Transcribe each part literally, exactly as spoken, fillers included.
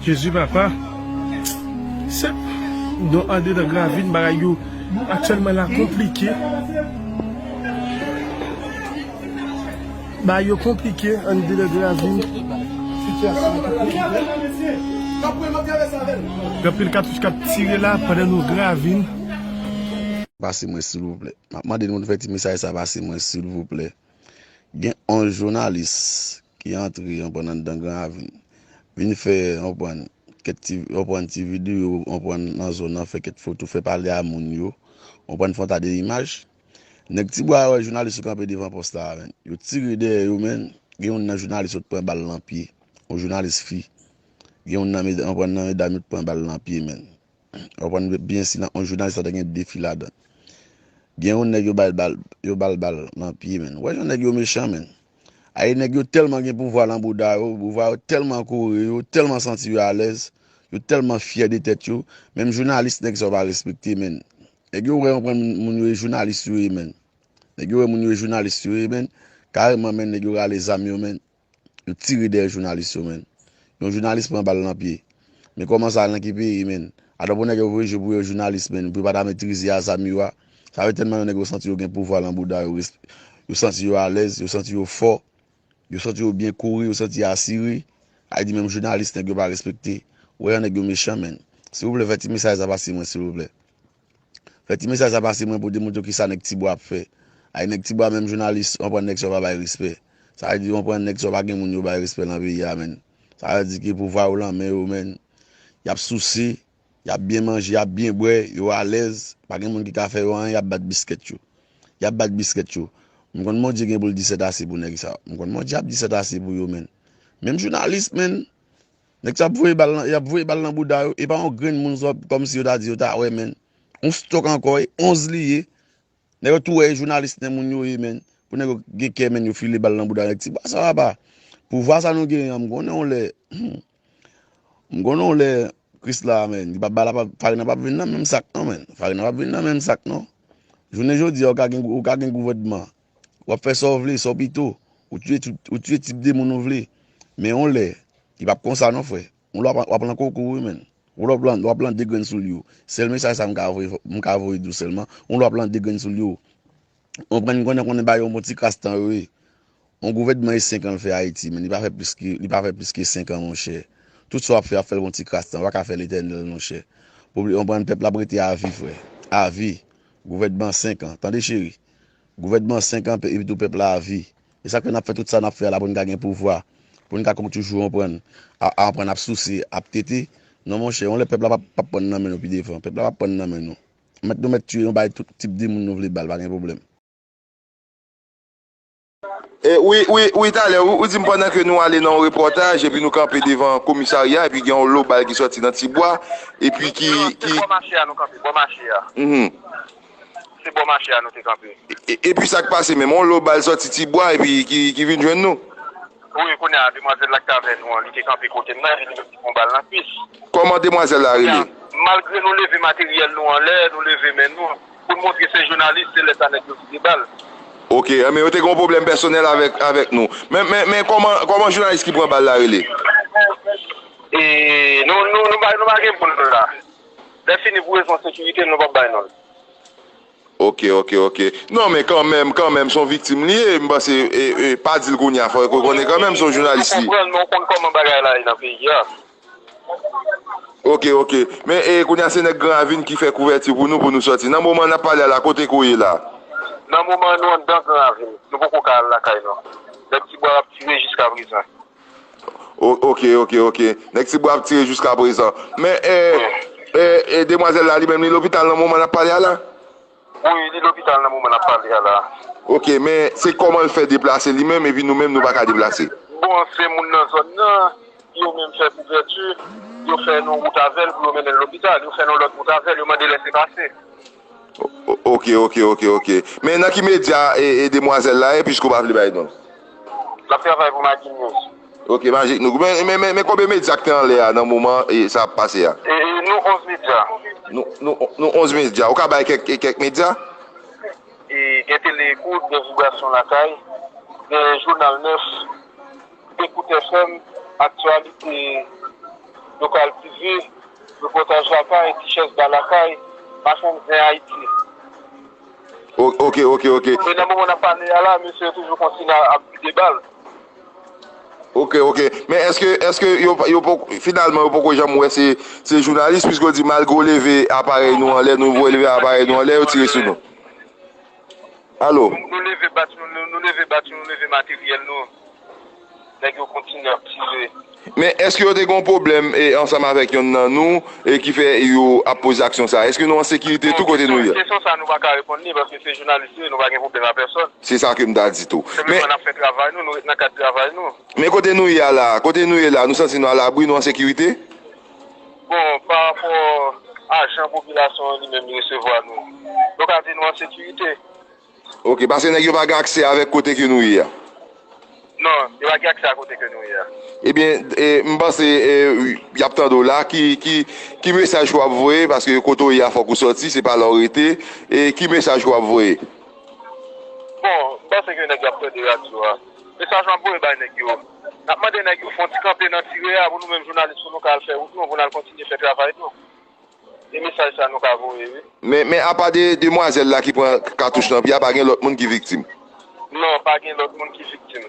Jezi papa. Se, nou andedan Gravin, bagay yo aktyèlman la konplike. Bagay yo konplike andedan Gravin. Sitiyasyon an konplike. Gen anpil katouch k ap tire la pandan nou Gravin. Pase mwen silvouplè. M ap mande nou fè ti mesaj sa pase mwen silvouplè. Gen onz jounalis ki antre, w konprann, anndan Gran Ravin. Vin fè, w konprann, kèk ti, w konprann, ti videyo, w konprann, nan zòn nan, fè kèk foto, fè pale a moun yo. W konprann, fè yon ta de imaj. Nèg Tibwa yo wè jounalis yo kanpe devan pòs la a, menn. Yo tire dèyè yo, menn. Gen youn nan jounalis yo t pran bal nan pye. Yon jounalis fi. Gen youn nan, meda-, w konprann, nan medam yo t pran bal nan pye, menn. W konprann byen, si nan yon jounalis la, ta gen de fi ladan. Gen yon nèg yo ba l bal, yo ba l bal nan pye, menn. Wè jan nèg yo mechan, menn. Ay, nèg yo tèlman gen pouvwa nan bouda yo, pouvwa yo tèlman kore yo, tèlman santi yo alèz, yo tèlman fyè de tèt yo, menm jounalis nèg sa yo pa respekte, menn. Nèg yo wè, w konprann, moun yo e jounalis yo ye, menn. Nèg yo wè moun yo e jounalis yo ye, menn. Kareman, menn, nèg yo rale zam yo, menn. Yo tire dèyè jounalis yo, menn. Yon jounalis pran bal nan pye. Men kòman sa al nan ki peyi, menn? Atò pou nèg yo voye je pou yo jounalis, menn, pou yo pa ta metrize a zam yo a. Sa vle tèlman yo nèg yo santi yo gen pouvwa nan bouda yo, res-, yo santi yo alèz, yo santi yo fò, yo santi yo byen kore, yo santi yo asire. Sa vle di menm jounalis nèg yo pa respekte. Wè jan nèg yo mechan, menn. Silvouplè, fè ti mesaj sa pase mwen, silvouplè. Fè ti mesaj sa pase mwen pou demontre w kisa nèg Tibwa ap fè. Ay, nèg Tibwa, menm jounalis, w konprann, nèg sa yo pa bay respè. Sa vle di, w konprann, nèg sa yo pa gen moun yo bay respè nan peyi a, menn. Sa vle di ke pouvwa yo nan men yo, menn. Y ap souse, y ap byen manje, y ap byen bwè, yo alèz. Pa gen moun ki ka fè yo anyen, y ap bat biskèt yo. Y ap bat biskèt yo. M konn Bondye gen pou l di sèt ase pou nèg sa yo. M konn Bondye ap di sèt ase pou yo, menn. Menm jounalis, menn. Nèg sa ap voye bal nan, y ap voye bal nan bouda yo. E pa yon grenn moun sa w ap, kòmsi yo ta di, yo ta wè, menn. Yon stòk ankò, e onz li ye. Nèg yo tou wè e jounalis nan moun yo ye, menn. Pou nèg yo gen kè, menn, yo file bal nan bouda nèg Tibwa sa papa. Pouvwa sa nou genyen an, m konnen yon lè, m konnen yon lè, Krisla, menn, li p ap ba la, farin nan p ap vin nan menm sak non, menn. Farin nan p ap vin nan menm sak non. Jounen jodi a, ou ka gen, ou ka gen gouvènman. W ap fè sa w vle, sa w pito. Ou tiye, ou tiye tip de moun ou vle. Men yon lè, li p ap konsa non, frè. Yon lè w ap, w ap lan koko, wi, menn. Yon lè w ap lan, w ap lan de grenn soulye w. Sèl mesaj sa m ka voye, m ka voye di w sèlman. Yon lè w ap lan de grenn soulye w. Konprann, konnen, konnen bagay yo yon bon ti kras tan yo ye. Yon gouvènman e senk an l fè Ayiti, men li pa fè plis ke, li pa fè plis ke senk an, monchè. Tout sa w ap fè, w ap fè l pou yon ti kras tan, w pa ka fè l etènèl, monchè. Pou li, konprann, pèp la ap rete avi, frè. Avi. Gouvènman senk an. Tande, cheri. Gouvènman senk an, epi tou pèp la avi. E sa k fè n ap fè tout sa n ap fè a la pou n ka gen pouvwa. Pou n ka kon toujou, konprann, a, a, konprann ap souse, ap tete. Non, monchè, yon lè pèp la p ap, p ap pran nan men nou pi devan. Pèp la p ap pran nan men nou. Mèt nou mèt tiye nou, bay tout tip de moun nou vle bal, pa gen pwoblèm. E, wi, wi, wi, talè, ou, ou di m pandan ke nou ale nan yon repòtaj, epi nou kanpe devan komisarya, epi gen yon lo bal ki sòti nan Tibwa, epi ki, ki... Bò mache a nou kanpe, bò mache a. Mhm. Se bò mache a nou te kanpe. E, e, epi sa k pase menm, yon lo bal sòti Tibwa, epi ki, ki vin jwenn nou? Wi, kounye a, demwazèl la k t avè nou an, li te kanpe kote m nan, epi li menm li pran bal nan kwis. Kòman demwazèl la rele? Malgre nou leve materyèl nou anlè, nou leve men nou, pou n montre se jounalis, se lè sa nèg yo vide bal. Ok, men yo te gen yon pwoblèm pèsonèl avèk, avèk nou. Men, men, men kòman, kòman jounalis ki pran bal la rele? E, nou, nou, nou pa, nou pa gen pou nou la. Lè fini pou rezon sekirite, nou p ap bay non l. Ok, ok, ok. Non, men kanmenm, kanmenm, se yon viktim li ye. M panse, e, e, pa di l kounye a, fò yo konnen kanmenm, se yon jounalis li. Ou konprann, men ou konn kòman bagay la ye nan peyi a. Ok, ok. Men, e, kounye a, se nèg Gran Ravin ki fè kouvèti pou nou, pou nou sòti. Nan moman n ap pale a la, kote ke w ye la? Nan moman an, nou anndan Gran Ravin. Nou poko ka al lakay nou. Nèg Tibwa ap tire jiska prezan. O-, ok, ok, ok. Nèg Tibwa ap tire jiska prezan. Men, e, e, e, demwazèl la, li menm, li lopital nan moman n ap pale a la? Wi, li lopital nan moman n ap pale a la. Ok, men se kòman l fè deplase li menm, epi nou menm, nou pa ka deplase? Bon, se moun nan zòn nan, yo menm fè kouvèti, yo fè yon wout avè l pou yo mennen l lopital, yo fè yon lòt wout avè l, yo mande lèsepase. O-, o-, ok, ok, ok, ok. Men nan ki medya, e, e, demwazèl la ye, piske w pa vle bay non l? L ap travay pou Magin News. Ok, Magin News. Men, men, men, men konbyen medya k te anlè a nan moman, e, sa ap pase a? E, e, nou onz medya. Nou, nou, nou onz medya. Ou ka bay kèk, e, kèk medya? E, gen Tele Ekout, gen Vibrasyon Lakay, gen Jounal nèf, Ekout F M, Aktyalite, Lokal T V, repòtaj lakay, Tichès ba lakay, machann zen Ayiti. O- Ok, ok, ok. E nan moman n ap pale a la, mesye yo toujou kontinye ap vide bal. Ok, ok. Men èske èske yo yo poko- finalman yo poko janm wè se se jounalis, piske yo di malgre w leve aparèy nou anlè, nou voye leve aparèy nou anlè, yo tire sou nou? Alo? Nou leve bat nou, nou leve bat nou, nou leve materyèl nou. Nèg yo kontinye ap tire. Men èske yo te gen yon pwoblèm e, ansanm avèk yonn nan nou e ki fè yo ap poze aksyon sa? Èske nou an sekirite tou kote nou ye? Kesyon sa nou pa ka reponn li paske se jounalis nou ye, nou pa gen pwoblèm a pèsòn. Se sa ke m ta di tou. Se men n ap fè travay nou, nou ret nan kad travay nou. Men kote nou ye a la, kote nou ye la, nou santi nou alabri, nou an sekirite? Bon, pa rapò a jan popilasyon an li menm li resevwa nou, nou ka di nou an sekirite. Ok, paske nèg yo pa gen aksè avèk kote ke nou ye a. Non, yo pa gen aksè a kote ke nou ye a. Ebyen, e, m panse e, y ap tande w la. Ki, ki, ki mesaj ke w ap voye? Paske kote w ye a fòk ou sòti, se pa la w rete. E ki mesaj ke w ap voye? Bon, m panse ke nèg yo ap tande radyo a. Mesaj m ap voye bay nèg yo. N ap mande nèg yo fè yon ti kanpe nan tire a pou nou menm jounalis pou nou ka al fè wout nou, pou n al kontinye fè travay nou. E mesaj sa nou ka voye, wi. Men, men apa de demwazèl la ki pran katouch nan pye a, pa gen lòt moun ki viktim? Non, pa gen lòt moun ki viktim.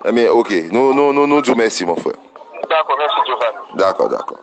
Ebyen, ok. Nou, nou, nou, nou di w mèsi, mon frè. Dakò, mèsi, Giovanni. Dakò, dakò.